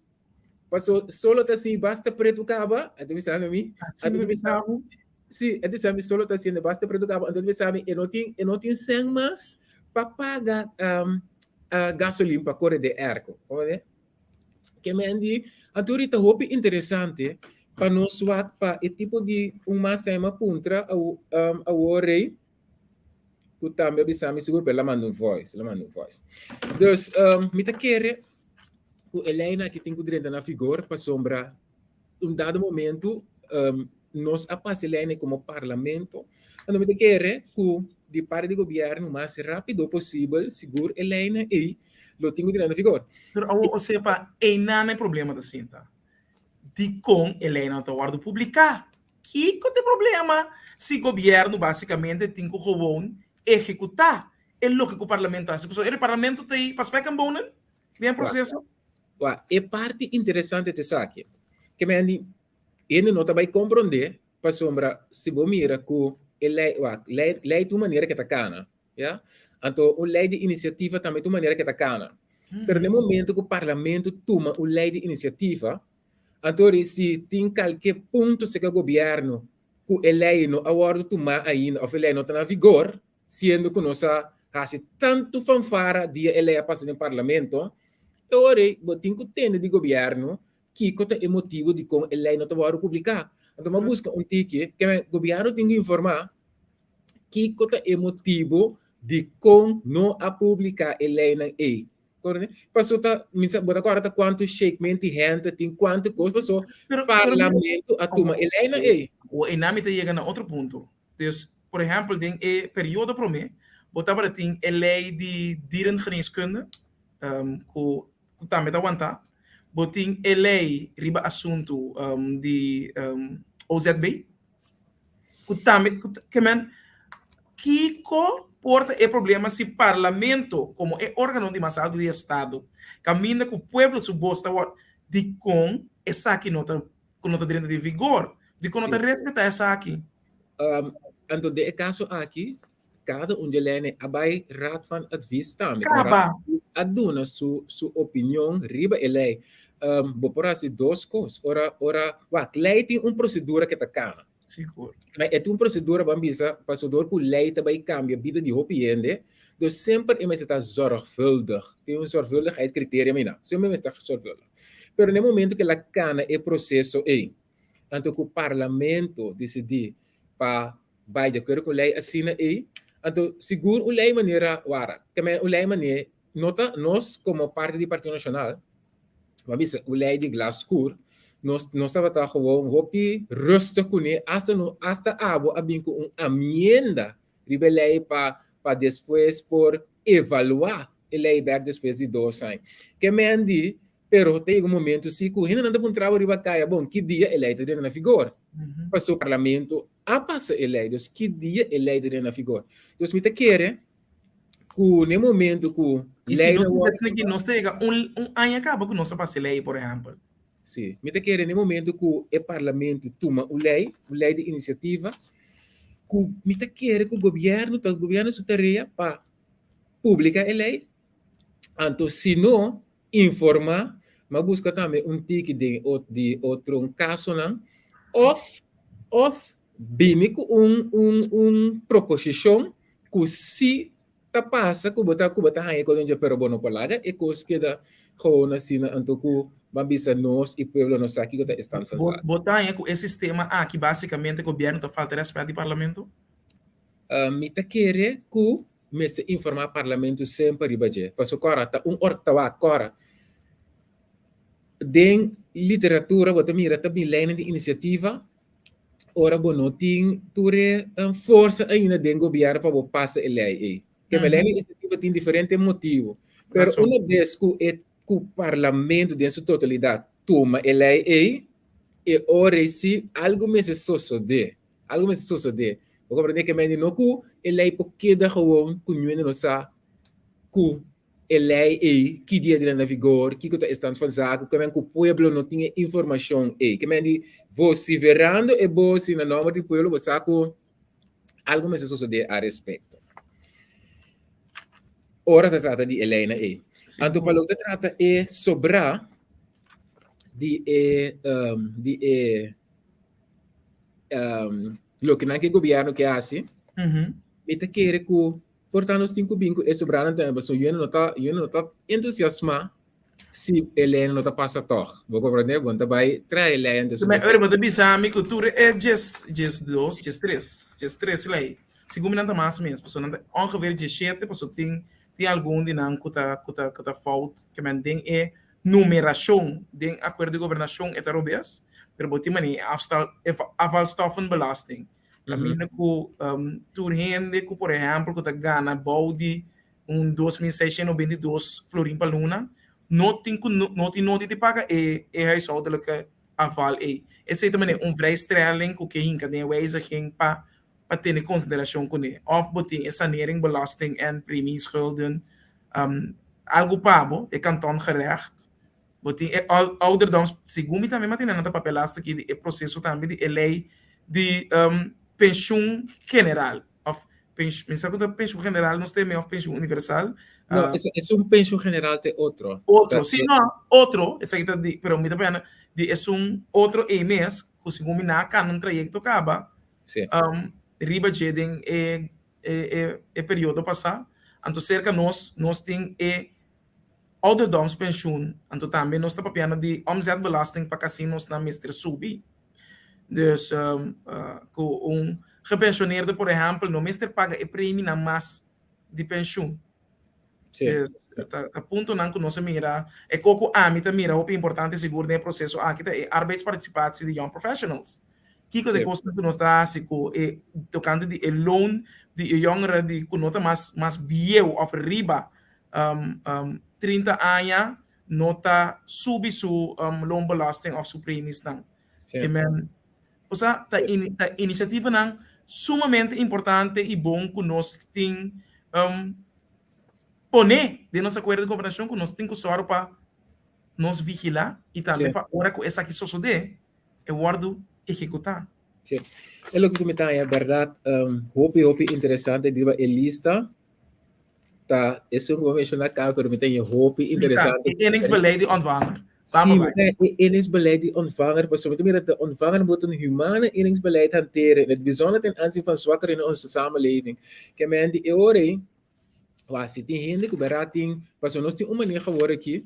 Paso solo ta si basta pretu kaba, a ta bisa mi. Así mi ta bisa bo. Sí, a ta bisa mi solo ta haciendo basta pretu kaba, anto ta bisa mi e no tin e no tin sen mas pa paga um, uh, gasolin pa kore de airco. Comprende? Ke men di, anto ta hopi interesante pa nos wak pa e tipo di un mas tema puntra um, awor rei ku tambe a bisa mi sigur, pero el a manda un voice, el a manda un voice. Dus um, mi ta kere ku e leinan aki tin ku drenta na vigor pasobra un dado momento um, nos a pasa e leinan komo parlamento. Anto mi ta kere ku di parti di gobièrnu mas rápido posibel sigur e leinan ei lo tin ku drenta na vigor. Pero awor Osepa, einan e problema ta sinta. Dikon e leinan ta wòrdu publiká? Kiko ta e problema si gobièrnu basikamente tin ku gewoon ehekutá e loke ku parlamento hasi? Pasobra e parlamento ta ei pa spek en bonen den e proseso. Wak, e parti interesante ta esaki, ke men di hende no ta bai komprondé pasobra si bo mira ku e lei, wak, lei, lei ta un manera ke ta kana, ya, anto un lei di inisiativa tambe ta un manera ke ta kana. Pero na e momento ku parlamento tuma un lei di inisiativa, anto ri si tin kalke punto serka gobièrnu ku e lei no a wòrdu tumá ainda òf e lei no ta na vigor, siendo ku nos a hasi tantu fanfara dia e lei a pasa den parlamento, e ora ei bo tin ku tende di gobièrnu kiko ta e motibu dikon e lei no ta wòrdu publiká. Anto bo a buska un tiki, ke gobièrnu tin ku informá kiko ta e motibu dikon no a publiká e leinan ei. Paso ta, mi sa, bo ta kòrda ta kuantu shakement di hende tin, kuantu kos, paso parlamento a tuma e leinan ei. O einan mi ta yega na otro punto. Dus, por ehèmpel, den e periodo promé, bo tabata tin e lei di dierengeneeskunde, ku tambe ta wantá. Bo tin e lei riba asuntu di OZB, ku tambe, ke men, kiko por ta e problema si parlamento komo e órgano di mas altu di estado, kaminda ku pueblo su bos ta wòrdu, dikon esaki no ta ku no ta drenta di vigor? Dikon no ta respetá esaki? Anto den e kaso aki, kada un di e leinan a bai Raad van Advies tambe. Kaba. A duna su su opinion riba e lei. Bo por hasi dos kos. Ora ora wak, lei tin un prosedura ke ta kana. Sigur. Ma e tin un prosedura ban bisa pasobra dor ku lei ta bai kambia bida di hopi hende, dus semper e mester ta zorgvuldig. Tin un zorgvuldigheid criteria mina. Semper e mester ta zorgvuldig. Pero na e momento ku el a kana e proseso ei, anto ku parlamento disidí pa bai di akuerdo ku lei asina ei, anto sigur un lei manera wara, ta men un lei manera no ta nos komo parti di Partido Nashonal, bo a bisa un lei di glas skur, nos nos tabata gewoon hopi rustig kuné, asta no asta abo a bin ku un amienda riba e lei pa pa despues por evaluá e lei bèk despues di dos aña. Ke men di Pero ta yega un momento si ku hendenan ta puntra bo riba kaya, bon, ki dia e lei ta drenta na vigor? Pasobra parlamento a pasa e lei, dus ki dia e lei ta drenta na vigor? Dus mi ta kere ku na e momento ku I si nos ta pensa ki nos ta yega un un aña kaba ku nos a pasa e lei, por ehèmpel. Si, mi ta kere na e momento ku e parlamento tuma un lei, un lei di inisiativa, ku mi ta kere ku gobièrnu, ta gobièrnu su tarea pa publika e lei, anto si no, Informa, ma buska tambe un tiki den di otro kasonan òf òf bini ku un un un proposishon ku si ta pasa ku bo ta ku bo ta haña kos dje pero bo no por laga e kos keda gewoon asina anto ku ban bisa nos i pueblo no sa kiko ta e stand van zaak. Bo ta haña ku e sistema aki basikamente gobièrnu ta falta rèspèt di parlamento? Mi ta kere ku mester informá parlamento semper riba dje. Pasobra kòrda ta un or ta wak kòrda. Den literatura bo ta mira ta bin leinan di inisiativa ora bo no tin tur e forsa ainda den gobièrnu pa bo pasa e lei ei. Ke lei di inisiativa tin diferente motibu. Pero una bes ku e ku parlamento den su totalidat tuma e lei ei, e ora ei si algu mester sosodé. Algo mester sosodé. Bo comprende ke men di no ku e lei por keda gewoon ku niun hende no sa ku e lei ei ki dia di na vigor, kiko ta e stand van zaken, ke men ku pueblo no tin e informashon ei. Ke men di vosiferando e bosi na nomber di pueblo bo sa ku algo mester sosodé al respekto. Ora ta trata di e leinan ei. Anto pa loke ta trata e sobrá di e di e um, loke nan ke gobierno ke hasi, mm -hmm. mi ta kere ku por nos tin ku bin ku e sobranan tambe, pasobra yo no ta, yo no ta entusiasma si e lei no ta pasa toch. Bo comprende? Bo ta bai trae e lei antes. Maar ora bo ta bisa mi ku tur e djes, djes dos, djes tres, djes tres lei. Segun mi nan ta mas mes, pasobra nan ta ongeveer djes shete, pasobra tin tin algun di nan ku ta ku ta ku ta fout, ke men den e numerashon den akuerdo di gobernashon e ta robes, pero bo tin manera e afstal e afvalstoffenbelasting. Kaminda ku tur hende ku por ehèmpel ku ta gana bou di un 2692 florin pa luna no tin ku no tin nodi di paga e e huishoudelijke afval ei. Esei ta manera un vrijstelling ku ke hinka den e wijziging pa pa tene konsiderashon kuné. Òf bo tin e saneringbelasting en premieschulden algu pa bo, e kantongerecht. Bo tin e ouderdoms, segun mi tambe m'a tene nan ta papia laatste aki di e proseso tambe di e lei di penshun general òf mi sa ku ta penshun general nos teme òf penshun universal. No, esun penshun general ta e otro. Otro, si no, otro, esaki ta di, pero mi ta papia di esun otro ei mes ku segun mi nan a kanda un trayekto kaba. Sí. Riba dje den e e e periodo pasá. Anto serka nos, nos tin e ouderdomspensioen, anto tambe nos ta papiando di omzetbelasting pa kasinosnan mester subi. Dus ku un gepensioneerde por ehèmpel no mester paga e preminan mas di pensioen. Ta puntonan ku nos a mira, e kos ku ami ta mira hopi importante sigur den e proseso aki ta e arbeidsparticipatie di young professionals. Kiko ta e kosnan ku nos ta hasi ku e tokante di e loon di e yongere di ku no ta mas mas bieu òf riba 30 aña no ta subi su loonbelasting òf su premisnan. Ke men Osea, ta ta inisiativanan sumamente importante i bon ku nos tin pone den nos akuerdo di gobernashon ku nos tin ku sòru pa nos vigilá i tambe pa ora ku esaki sosodé e wòrdu ehekutá. Sí. E loke ku mi ta haña bèrdat hopi hopi interesante riba e lista Ta esun ku bo menshoná kaba, pero mi ta haña hopi interesante. E inningsbeleid di ontvanger. Sí, mi ta haña e inningsbeleid di ontvanger, pasobra mi ta mira de ontvanger moet een humane inningsbeleid hanteren, in het bijzonder ten aanzien van zwakkeren in onze samenleving. Ke men di e ora ei, wak, si tin hende ku bèrdat tin, pasobra nos tin un maneho awor aki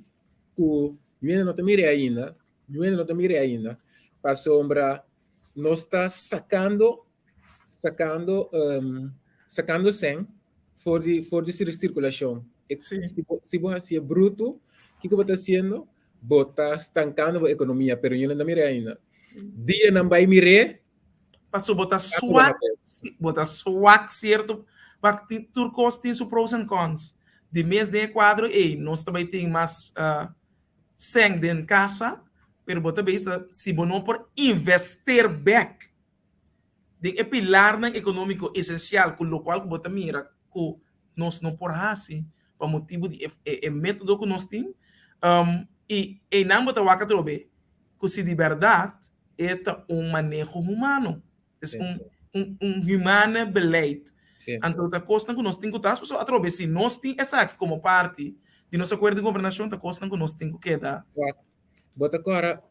ku mi no ta mir'é ainda, mi no ta mir'é ainda, pasobra nos ta sakando sakando sakando sèn for di for di sirkulashon. Si bo si bo hasié brutu, kiko bo ta hasiendo? Bo ta stankando bo ekonomia, pero ño no ta mir'é ainda. Dia nan bai mir'é. Paso bo ta swak, bo ta swak sierto, wak tin tur kos tin su pros and cons. Di mes den e kuadro ei nos ta bai tin mas sèn den kasa, pero bo ta bisa si bo no por invester bèk den e pilarnan ekonómiko esensial ku lokual ku bo ta mira ku nos no por hasi pa motibu di e método ku nos tin i einan bo ta wak atrobe ku si di bèrdat e ta un maneho humano, es un un humane beleid. Anto ta kosnan ku nos tin ku ta hasi pasobra atrobe si nos tin esaki komo parti di nos akuerdo di gobernashon ta kosnan ku nos tin ku keda. Bo ta kòrda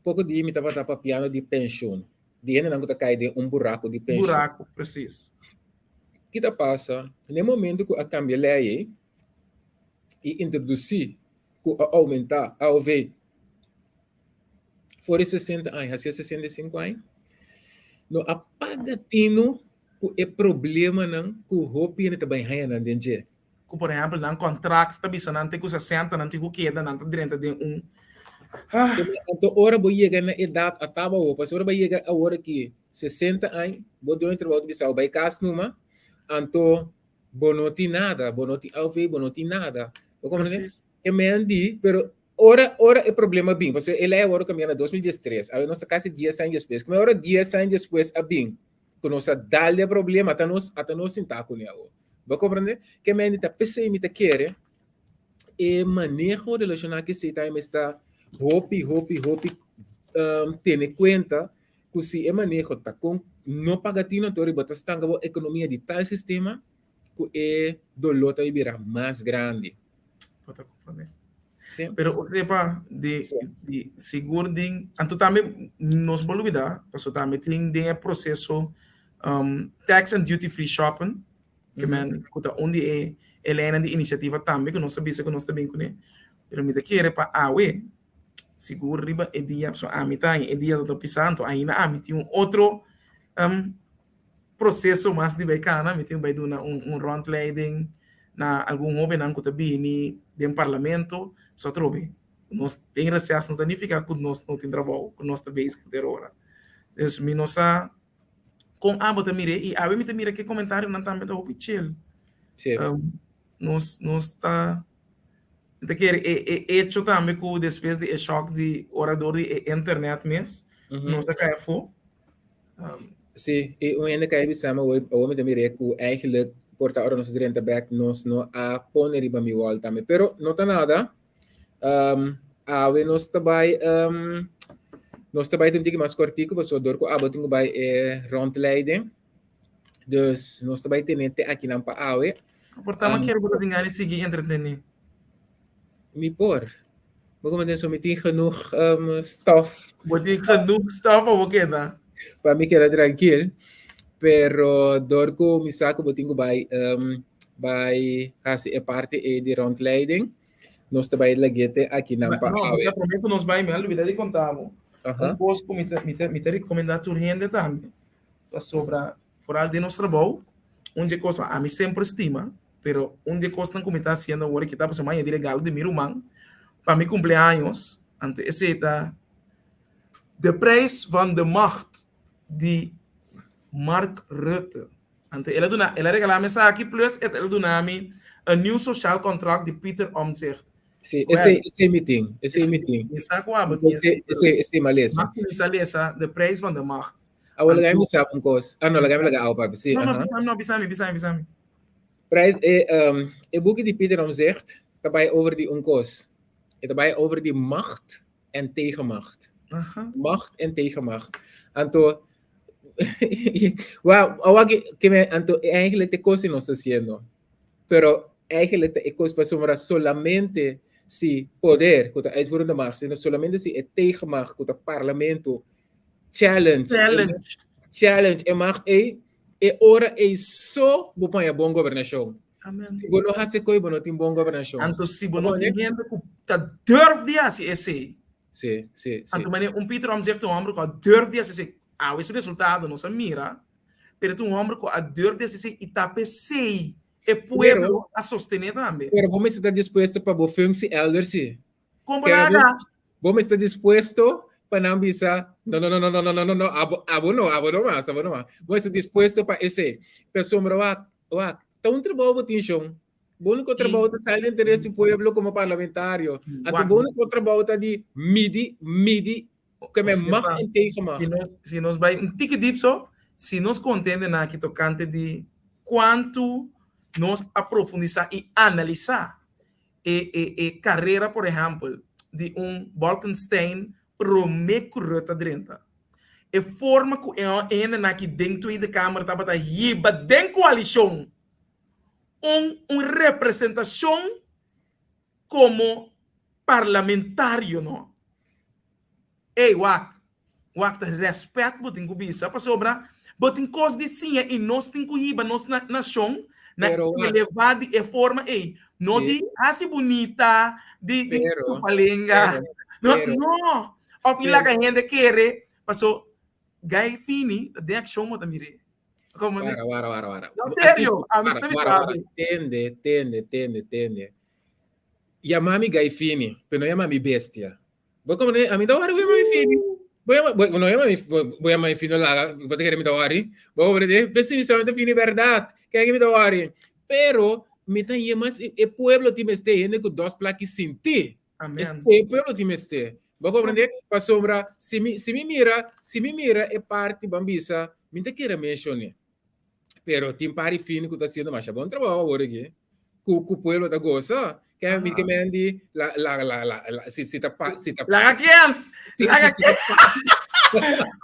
poko di mi tabata papiando di penshun, di hendenan ku ta kai den un buraku di penshun. Buraku, presis. Ki ta pasa? Na e momento ku a kambia lei ei i introdusí ku a oumentá AOV for di 60 aña hasié 65 aña, no a paga tinu ku e problemanan ku hopi hende ta bai haña nan den dje. Ku por ehèmpel nan kontrakt ta bisa nan te ku 60 nan tin ku keda nan ta drenta den un ah. Anto ora bo yega na edat ataba awor, pasobra ora bo yega awor aki 60 aña, bo doño di trabou ta bisa bo bai kas numa, anto bo no tin nada, bo no tin AOV, bo no tin nada. Bo komprende? E men di, pero ora ora e problema bin, pasobra e lei a wòrdu kambia na 2013, awe nos ta kasi 10 aña despues, kuma ora 10 aña despues a bin, ku nos a dal di e problema, ata nos ata nos sinta kuné awor. Bo comprende? Ke mende ta pesey mi ta kere e maneho relaciona ku esey tambe mester ta hopi, hopi, hopi um, tene cuenta ku si e maneho ta kon no paga tino anto riba ta stanka bo ekonomia di tal sistema ku e doló ta bira mas grandi. Bo ta comprende? Sí. Pero o sepa di, sí. di sigur din anto tambe nos por lubida paso tambe tin den e proceso um, tax and duty free shopping ke men ku ta un di e e lijnan di inisiativa tambe ku nos a bisa ku nos ta bin kuné. Pero mi ta kere pa awe sigur riba e dia pasobra ami ta e dia ta pisa anto ainda ami tin un otro um, proseso mas di bai kana mi tin bai duna un un rondleiding na algun hobennan ku ta bini den parlamento pasobra atrobe nos den reses no ta nifiká ku nos no tin trabou ku nos ta bezig henter ora. Dus mi no sa Kon abo ta mir'é i awe mi ta mira ke komentarionan tambe ta hopi chill. Sí. Um, nos, nos ta, mi ta kere e, e hecho tambe ku despues di e shock di ora dor di e internet mes, nos a kai afó. Um, Sí, i un hende kai bisa mi awor, awor mi ta mir'é ku eigenlijk por ta ora nos a drenta bek nos no a pone riba mi wall tambe. Pero no ta nada. Um, awe nos ta bai, um, nos ta bai un tiki mas kortiku, pasobra dor ku abo tin ku bai e rondleiding. Dus nos ta bai tene te akinan pa awe. Por ta um, kier bo ta tin gana di sigui entretení. Mi por. Bo como so mi tin genoeg um, stof. Bo tin genoeg stof pa bo keda. Pa mi keda tranquil. Pero dor ku mi sa ku bo tin ku bai um, bai hasi e parti ei di rondleiding. Nos ta bai lag'é te akinan pa No, awe. ta promé ku nos bai, mi a lubidá di konta bo. Aha. Un kos ku mi ta, mi ta, mi ta rekomendá tur hende tambe, pasobra foral den nos trabou, un di e kos ku ami semper stima, pero un di e kosnan ku mi ta hasiendo awor aki ta pasobra mi a haña di regalo di mi ruman pa mi kumpleaños, anto esei ta De prijs van de macht di Mark Rutte. Anto el a duna, el a regalá mi esaki plus el a duna mi Een nieuw sociaal contract di Pieter Omtzigt. Sí, esei, esei mi tin, esei mi tin. Mi sa ku abo tin Esei, esei, esei mi a lesa. M'a kuminsá lesa De prijs van de macht. Awor laga mi bisa un kos. Ah, no, laga mi laga awo papia. Sí, No, no, aha. bisa mi, no, bisa mi, bisa mi, bisa mi. Prijs, e, um, e buki di Pieter Omtzigt ta bai over di un kos. E ta bai over di macht en tegenmacht. Aha. Macht en tegenmacht. Anto, Wel, awor ke, ke me, anto eigenlijk te kos nos ta haciendo. Pero eigenlijk te e kos pasobra solamente si poder, ku ta uitvoerende macht, sino solamente si e tegenmacht, ku ta parlamento, challenge, Challenge. challenge e macht ei, e ora ei so bo paña bon gobernashon. Amen. Si bo no hasi koi, bo no tin bon gobernashon. Anto si bo no tin hende ku ta durf di hasi esei, Sí, sí, sí. Anto manera un Pieter Omtzigt ta un homber ku a durf di hasi esei. Awe su resultado nos a mira, pero ta un homber ku a durf di hasi esei i ta p'esei e pueblo a sostené tambe. Pero bo mester ta dispuesto pa bo functie elders sí. Kon bo laga? Bo mester ta dispuesto pa nan bisa, no, no, no, no, no, no, no, no, no, abo, abo no, abo no mas, abo no mas. Bo mester dispuesto pa esei. Pasobra wak, wak, ta un trabou bo tin shon. Bo único trabou ta sali den interes di pueblo como parlamentario. Anto bo único trabou ta di midi, midi, ke men mag en tegenmag. Si nos, si nos bai un tiki diep so, si nos kontende na aki tokante di kuantu nos a profundisá i analisá e e e karera, por ehèmpel, di un Bolkenstein promé ku Rutte a drenta. E forma ku e hendenan aki den Tweede Kamer tabata hiba den koalishon un un representashon komo parlamentario no. Ey wak, wak ta rèspèt bo tin ku bisa pasobra bo tin kos di siña i nos tin ku hiba nos nashon na elevá di e forma ey. No di hasi bunita, di di chupa lenga. No, no. Òf i laga hende kere paso gai fini ta den akshon bo ta mir'é. Como wara, wara, wara, wara. No, serio, a mi sta wara, wara. Tende, tende, tende, tende. Yama mi gai fini, pero no yama mi bestia. Bo como a mi ta wari bo yama mi fini. Bo yama, bo, no yama mi, bo, bo yama mi fini laga, bo ta kere mi ta wari. Bo comprende? Besi mi sa mi ta fini verdad. Kaya mi ta wari. Pero mi ta yama e pueblo ti mester hende ku dos plaki sinti. Amen. E pueblo tin mester. Bo comprende? Pasobra si mi si mi mira, si mi mira e parti ban bisa, mi ta kere mencion'e. Pero tin par di fin ku ta haciendo masha bon trabou awor aki. Ku ku pueblo ta gosa. Ke mi ke men di la la la la, la si si ta pa si ta Laga kens. si, Laga si, si ta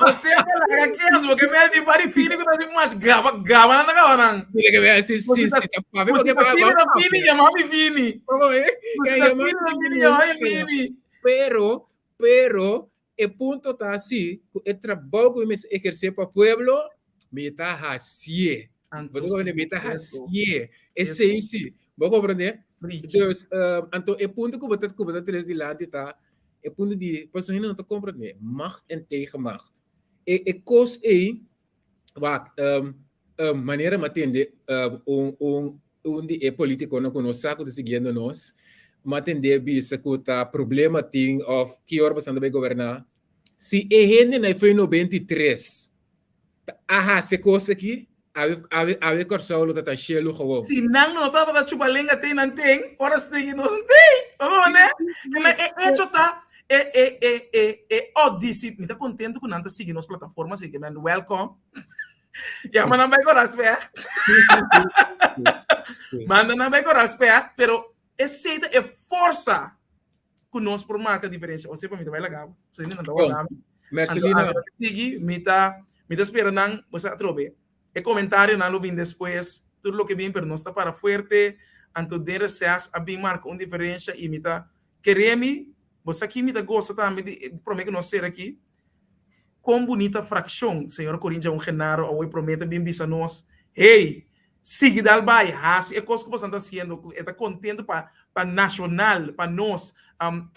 Osea laga kens, porque me di par di fini ku ta hasi mas gaba gaba nan ta gaba nan. Mira ke men si si si ta pa Porque porque ta fini ta fini yama mi fini. Como es? Porque ta fini ta fini yama mi fini. Pero, pero, e punto ta así, ku e trabou ku mi mester ehersé pa pueblo, mi ta hasié. Bo ta comprende? Mi ta hasié. Esei sí. Bo comprende? Dus, anto e punto ku bo ta ku bo ta tres dilanti ta e punto di pasobra hende no ta comprende macht en tegenmacht. E e kos ei wak manera mi a tende un un un di e politiconan ku nos sa ku ta siguiendo nos, mi a tende bisa ku ta problema tin of ki ora boso ta bai goberná. Si e hendenan ei foi 93 a hasi e kos aki, awe awe awe Kòrsou lo ta ta shelu gewoon. Si nan no tabata chupa lenga te nan ten, ora stigi nos no tei. Bo comprende? Ma e hecho ta e e e e e audisi, mi ta contento cu nan ta sigui nos plataforma, así que men welcome. Ya manda nan bai cu respect. Manda nan bai cu respect, pero esey ta e forsa cu nos por marca diferencia. Osea pa mi ta bai laga bo. Osea nan ta wak ami. Mercelina. Anto sigui, mi ta mi ta spera nan, bo sa atrobe. E comentarionan lo bin despues, tur loke bin, pero nos ta para fuerte. Anto den reces a bin marca un diferencia y mi ta kere mi, bo sa ki mi ta gosa tambe di prome cu nos ser aki, Kon bunita frakshon, señor Corinja un Genaro awoy prome ta bin bisa nos, hey, Sigui dal bai, hasi e kos ku boso ta hasiendo, ku e ta kontentu pa pa nashonal, pa nos.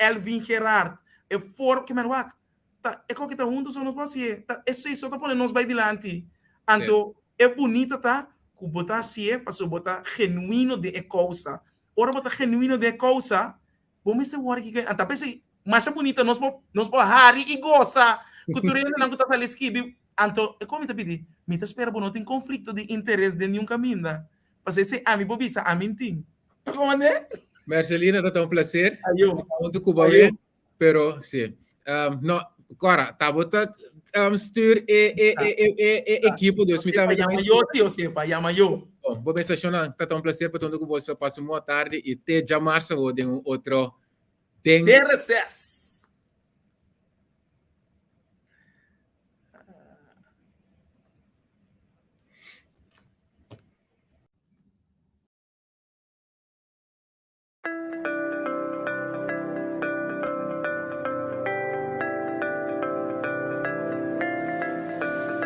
Elvin Gerard, e for ke men wak, ta e koki ta huntu so nos por hasié, ta esei so ta pone nos bai dilanti. Anto e bunita ta ku bo ta hasié pasobra bo ta genuino den e kousa. Ora bo ta genuino den e kousa, Bo mester wòrdu kiko a ta p'esei masha bunita nos por nos por hari i gosa ku tur hendenan ku ta sali skibi. Anto e kon mi ta pidi? Mi ta spera bo no tin konflikto di interes den niun kaminda. Pasobra esei ami por bisa ami n'tin. Ta komand'é? Mercelina, ta ta un placer. Ayo. Ta huntu ku bo awe, pero si. No, Cora, ta bo ta stuur e e e e e e ekipo, dus mi tambe ta Yama yo si o sepa, yama yo. Bon, bo mester shona, ta ta un placer pa ta huntu ku boso. Pasa un bon tardi i te djamarsa bo den un otro Den Den reces.